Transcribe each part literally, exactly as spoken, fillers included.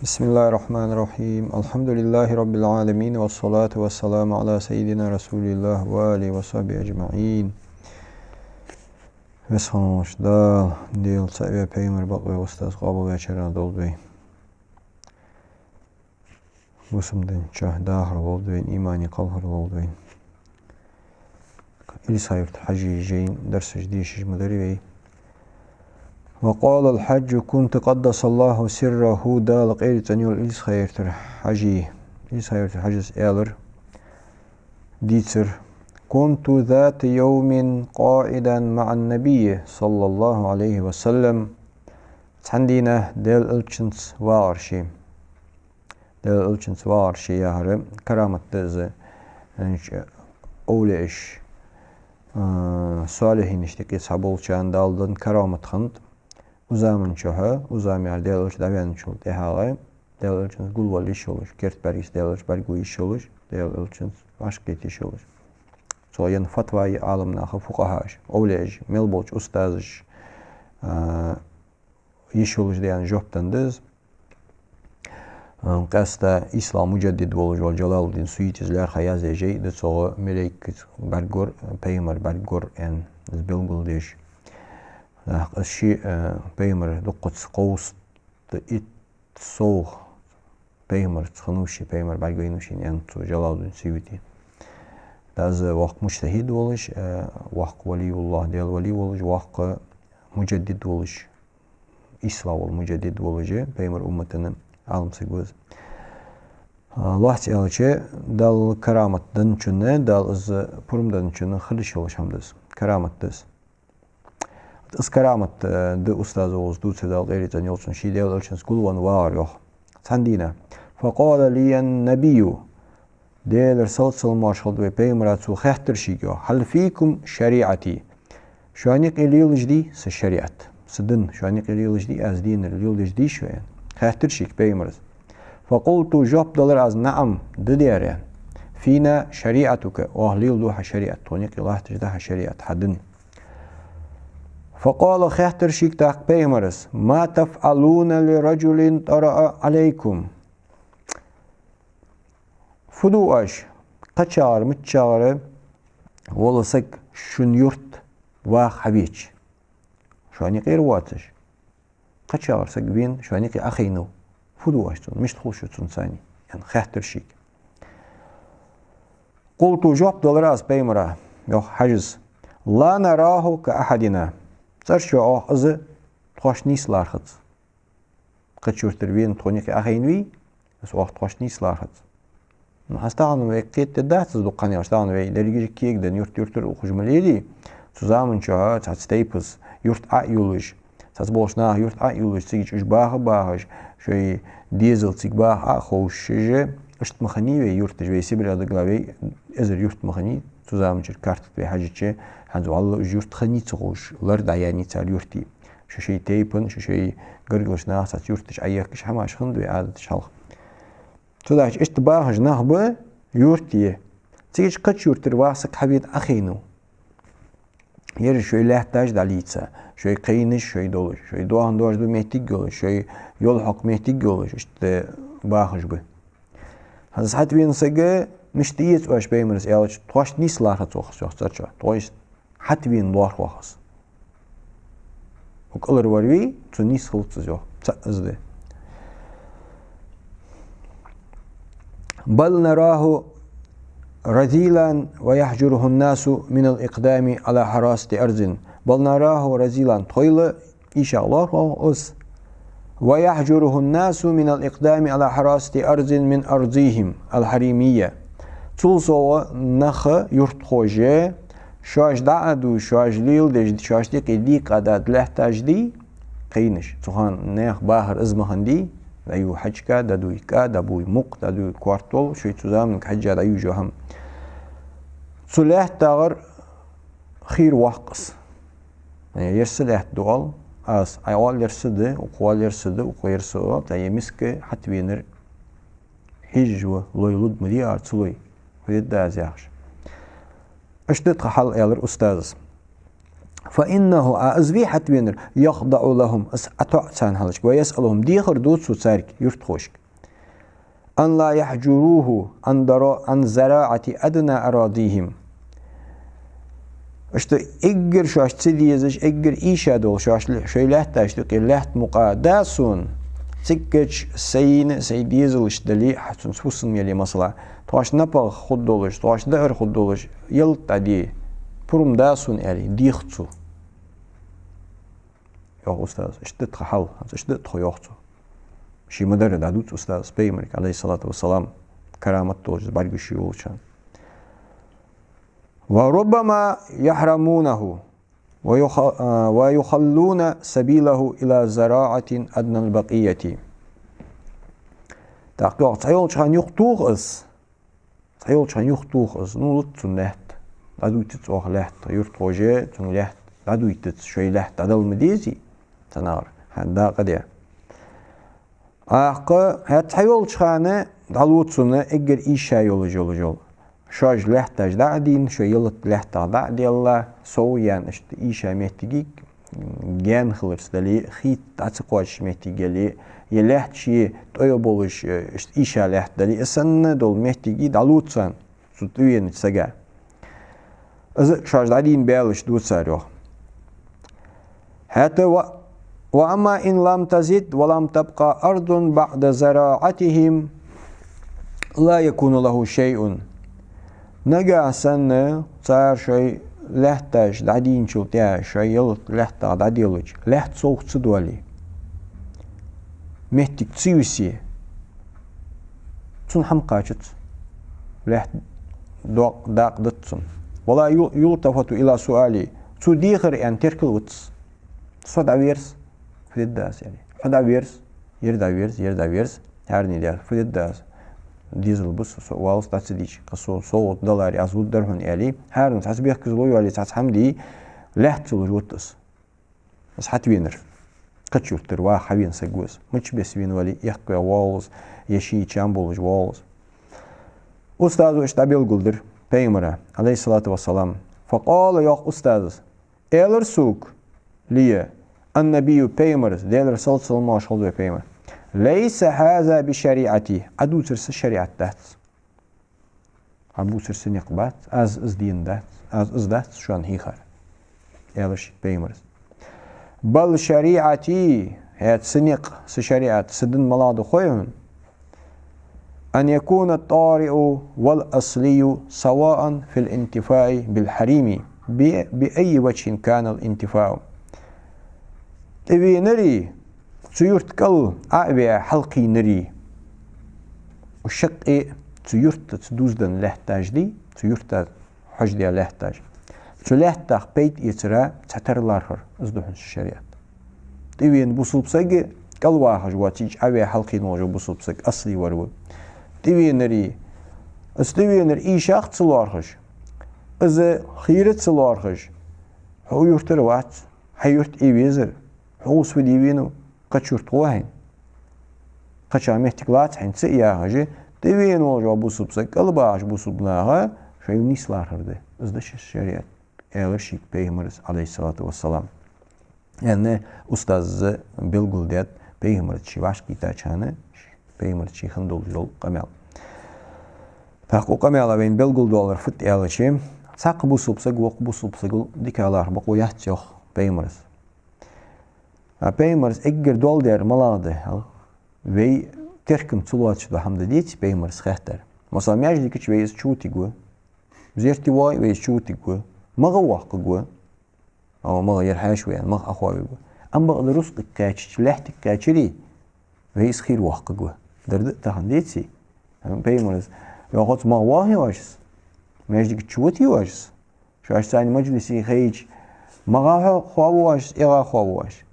بسم الله الرحمن الرحيم. الحمد لله رب العالمين، والصلاة والسلام على سيدنا رسول الله وآله وصحبه أجمعين. Веза хинна волча Дала, Даьла цаӀ ве, пайхамар бакъве, устаз къоабалвечарех долда вай. Бусалба дина чу дахар лолда вайна, имане кхалхар лолда вайна. Илисха-Юртара Хьажий жайна дарсаш дешаш ма дарий вай. وقال الحاج كنت قدس الله سره, Дала къайле цӀенйойла Илисха-Юртара Хьажий. Илисха-Юртара Хьажас аьлар, дийцар: كنت ذات يوم قاعدا مع النبي صلى الله عليه وسلم. Цхьан дийнахьа Даьла Элчанца вагӀар ше. Даьла Элчанца вагӀар ше яхар карамат да из, хӀанз овлияаш, а, солихӀинашта юкъе цхьаболчарна Дала денна карамат хиннад. Укх заман чухь, укх зама яхар Даьла Элча дӀаваьнначул тӀехьагӀа, Даьла Элчанца гулвала йиш йолаш, керта бӀаргашца Даьла Элча бӀаргаго йиш йолаш, Даьла Элчанца вӀашагӀкхета йиш йолаш. Цо енна фатвай Ӏаламнаха, фукъахӀаша, овлияаша, мел болча устазаша, а, йиш йолаш даьнна жоп денна да из. Ам, къаьстта ислама мужаддид волаш вола Джалалуддин Суютис лаьрхӀа яздаь жай да, цох малейкаца бӀаргагор, пайхамар бӀаргагор аьнна, из белгалдеш. ТӀаккха из ши, э, пайхамар дуккхаза кховзткъа итт совгӀа пайхамарца хиннав ше, пайхамар бӀаргавайнав шийна аьннад цу Джалалуддин Суютис. ТӀаккха из воккха мужтахӀид волаш, э, воккха валиюллахӀ, Даьла вали волаш, воккха мужаддид волаш, ислама вола мужаддид волаш, пайхамара уммата Ӏалам саг ва из. А, лоацца аьлча, Дала карамат денначунна, Дала из пурам денначунна хила йиш йолаш хӀама да из, карамат да из. Из карамат, э, да устаза волча дувцар, Дала къайле цӀенйойла цун, ше Даьла Элчанца гулвенна вагӀар йоах. Цхьан дийнахьа. فقال لي النبي, Даьлера салот-салам-моаршал хилда вай пайхамара, цо хаьттар шийга йоах: هل فيكم شريعتي؟ Шоана юкъе лелаш дий са шариӀат? Са ди шоана юкъе лелаш дий, аз денар леладеш дий шо, аьнна, хаьттар шийга пайхамара. فقلت, жоп далар аз: نعم, да, дера, аьнна. فينا شريعتك, оаха леладу хьа шариӀат, тхона юкъе латташ да хьа шариӀат, хьа ди. فقال, хаьттар шийга тӀаккха пайхамара: ما تفعلون لرجل طرأ عليكم؟ Фу ду оаш, кхычагӀара, миччагӀара вола саг шун юрта ваха хьавеча, шоана юкъера воацаш, кхычагӀара саг вена шоана юкъе Ӏохайнав, фу ду оаш цунна, мишта хул шо цунца, аьнна, хаьттар шийга. قلت, жоп далар аз пайхамара, йоах Хьажас: لا نراه كأحدنا. ЦӀерчо оаха из тхоашта нийслархац. Кхыча юртара вена тхона юкъе Ӏохайнавий, из оаха тхоашта нийслархац. Ну, хӀанз тахан вайга кхетадаьдац из дукха хана, тахан вай дерригаш кегадаь, юрт-юртара ухаш ма лелий. Цу заман чухь цхьацца тайпас юрт Ӏо а йолаш, цхьацца болча наха юрт Ӏо а йолаш, цига чу уж баха а бахаш, шоай дезал цига баха Ӏо а ховшаш, иштта ма хиннай вай юрташ, вай Сибрех дагла вай эзар юрт ма хиннай. Цу заман чура карта тӀа вай хьежача, хӀанз валлахӀи уж юрт хиннай ца ховш, лар дӀаяьннай цар юртий. Шоай-шоай тайпан, шоай-шоай гаргалча наха цхьацца юрташ Ӏоехкаш хӀамаш хиннад вай Ӏадаташ хьалха. Цудухьа иштта бахаш нах ба юрта. Цига кхыча юртара ваха саг хьавена Ӏохайнав. Ераш шоай лаьтташ дӀалийца, шоай кхайнаш шоай долаш, шоай доахан дош ду моттиг йолаш, шоай йола хьокха моттиг йолаш, иштта бахаш ба. ХӀанз хьатӀавена саг, мишта эца оаш пайхамара аьлча, тхоашта нийслархац оаха из, йоах цӀерчо. Тхоашта хьатӀавена лоархӀ оаха из. Укх кӀалхара вар вий, цунна нийса хилац из, йоах. ЦаӀ из да. بل نراه رذيلا ويحجره الناس من الإقدام على حراسة أرض. بل نراه رذيلا, тхоайла ийшагӀа лоархӀ оаха из. ويحجره الناس من الإقدام على حراسة أرض من أراضيهم الحريمية. Цул совгӀа нах, юртахоша, шоаш дӀа а ду, шоаш леладеш, шоашта юкъе дийкъа а даь лаьтташ дий, кхайнаш. Цу хана наьха бахар из ма хиннадий, дӀаю хьачка, дӀадуй кӀа, дӀабуй мукх, дӀадуй кортол, шоай цу заманга хьежжа дӀаювш йола хӀама. Цу лаьттагара хийра воаккх из. Ер са лаьтта да оал аз, Ӏа оал ер са да, укхо оал ер са да, укхо ер са оал, тӀаккха ер миска хьатӀавенар хьежаш ва, лой лургда ма дий ара, ца лой, фу дергда аз яхаш. Иштта да тха хьал, аьлар устазас. فإنه, а из вий хьатӀавенар, يخضع لهم, из ӀотоӀа царна хьалхашка, ويسألهم, дехар ду цо царга, юртахошка, أن لا يحجروه عن ذرا-, عن زراعة أدنى أراضيهم. Иштта эггара шоашта ца дезаш, эггара ийша долаш шоаш-, шоай лаьтташта юкъера лаьтта мукъа да сона, циггача сайна, сай дезалашта дале а, хьа цунца фусам яле, масала, тхоашта напагӀа хургдолаш, тхоашта даар хургдолаш, ялат дӀаде, пурам да сона, аьле, дех цо. Йоах устаза, иштта да тха хьал, хӀанз иштта да тхо, йоах цо. Ший ма дарра дӀадувц устаза пайхамарга, عليه الصلاة والسلام, карамат долаш, бӀаргагуш йолча хана. وربما يحرمونه ويخ-, а, ويخلون سبيله إلى زراعة أدنى البقية. ТӀаккха йоах, цхьайолча хана юхатох из, цхьайолча хана юхатох из, ну, луц цунна лаьтта. ДӀадуйтац оаха лаьтта, юртахоша цунга лаьтта дӀадуйтац, шоай лаьтта дӀадала ма дезий, цхьанагӀар, хьа дакъа де. ТӀаккха, хӀаьта цхьайолча хана дӀалу цунна эггара ийша йолаш йола. Шоаш лаьтташ дӀа а дийна, шоай ялат лаьттах дӀа а делла, сов яьнна, иштта ийша моттиг, гаьна хиларца дале, хийтта дӀа ца кхоачаш моттиг яле, е лаьтта ше тӀоя болаш, э, иштта ийша лаьтта дале, из санна дола моттиг дӀалу царна, цу тӀавенача сага. Из шоаш дӀадийна баьлаш ду цар, йоах. ХӀаьта ва-, وأما إن لم تزد ولم تبق أرض بعد زراعتهم لا يكون له شيء. Нагахь санна цар шоай лаьтташ дӀадийначул тӀехьагӀа, шоай ялат лаьттах дӀаделча, лаьтта совгӀа ца доале, моттиг ца юсе, цунна хӀама кхачац. Лаьтта докъ-, дакъа дац цунна. ولا يل-, يلتفت إلى سؤاله. Цо дехар аьнна теркал вац. Со дӀаверз, фу дергда аз, аьле. Хьо дӀаверз, ер дӀаверз, ер дӀаверз. ХӀаране даьр, фу дергда аз. Дезал ба со, со оалаш дӀа ца дича, кхы со совгӀат даларе, аз лургдар хьона, аьле. ХӀаране цхьацца бехказло йоале, цхьацца хӀама дий, лаьтта ца луш вац из. Из хьатӀавенар. Кхыча юртара ваха хьавена саг ва из. Мичча беса вена вале, эккхаваь воалл из, е ший чам болаш воалл из. Устазо иштта дӀабелгалдир пайхамара, عليه الصلاة والسلام. فقال, йоах устазас, аьлар сога, ле, النبي, пайхамарас, Даьлера салот-салам хилда вай пайхамара: ليس هذا بشريعتي, Ӏа дувцар са шариӀат дац. Ӏа бувцар са никъ бац, аз из дийна дац, аз из дац шоана хьийхар, аьлар шийга пайхамарас. بل شريعتي, хӀаьта са никъ, са шариӀат, са дин малагӀа да хой хьона? أن يكون الطارئ والأصلي سواء في الانتفاع بالحريم ب-، بأي وجه كان الانتفاع. ТӀавенари, цу юрта кӀал Ӏо а ваь хьалкхийнари, уж шаккхе а цу юртаца дувзаденна лаьтташ дий, цу юрта хьожадаь лаьтташ. Цу лаьттах пайда эцара цхьатарра лархӀар, из да хьона са шариӀат. ТӀавена бусалба саг кӀал вахаш воацилга, Ӏо а ваь хьалкхийна волаш вола бусалба саг асли вар ва. ТӀавенари, из тӀавенар ийшах ца лоархӀаш, из хийра ца лоархӀаш, хьо юртара вац, хьай юрта Ӏе везар, хьо ус фу де венав, кхыча юрта гӀо хьайна. Кхычахьа моттиг лаца хьайна ца яхаш, тӀавена волаш вола бусалба саг, кӀал бахаш бусалба наха шоайла нийса лархӀар да. Из да шоай шариӀат, аьлар шийга пайхамарас, عليه الصلاة والسلام. Аьнна, устаза белгалдаьд, пайхамарца ше вӀашагӀкхийттача хана, пайхамарца ше хинна долаш дола къамаьл. ТӀаккха укх къамаьла вайна белгалдоалар фуд аьлча, цхьаккха бусалба саг воккха бусалба сагал дика лархӀа бокъо яц, йоах пайхамарас. А пайхамарас эггара доал даьр малагӀа да? Вай теркам ца лоацаш дола хӀама да, деций, пайхамарас хаьттар? Масала, маьждига чу вай из чувутаргва. Зерте воагӀе а вай из чувутаргва. МагӀа воаккхаргва. Ава, магӀа ер хьаьша ва аьнна, магӀа Ӏохоавергва. Ам бакъда рузкъага кхаьчача, лаьттага кхаьчари, вай из хийра воаккхаргва. Дар да тахан, деций? Пайхамарас йоах: «Оцу магӀа воахий оаш из? Маьждига чу вутий оаш из? Шоаш царна маджлисе хайча, магӀа хо-, хоаву оаш из, эгӀа хоаву оаш?»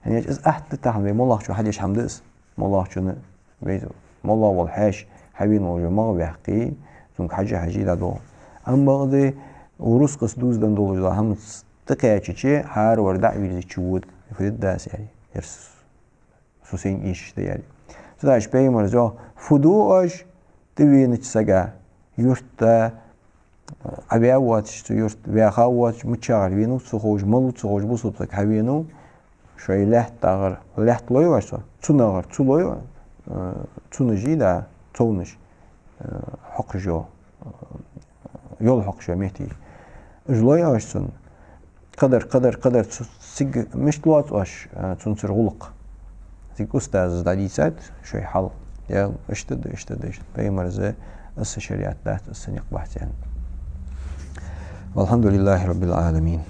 ХӀана аьлча из атта да тахан вай моллагӀчо хьадеш хӀама да из. МоллагӀчунна вай, моллагӀа вола хьаьша, хьавена волча магӀа ваьккхе, цунга хьажа-хьаже дӀадолх. Ам бакъда рузкъаца дувзаденна долаш дола хӀамаца тӀакхаьчача, хӀаравар дӀа а вийрза чувода, фу дергда аз, аьле. Ер с-, со сайна эшаш да, аьле. Цудухьа пайхамарас йоах: «Фу ду оаш тӀавенача сага, юрта Ӏаваь воацаш цу юрта, ваьха воацаш, миччагӀара венав ца ховш, малав ца ховш, бусалба саг хьавенав, шоай лаьтта тӀагӀара, лаьтта лой оаш цо, цунагӀара, цу лой, э, цунаш, да, цовнаш, э, хьокхаш йола, э, йола хьокхаш йола метте. Уж лой оаш цунна. Кхыдар, кхыдар, кхыдар, цу, цига мишта лоац оаш, э, цунцара гӀулакх. Цига устаза дӀадийцад шоай хьал. Я, иштта да, иштта да, иштта. Пайхамарас, из са шариӀат дац, из са никъ бац аьнна. والحمد لله رب العالمين.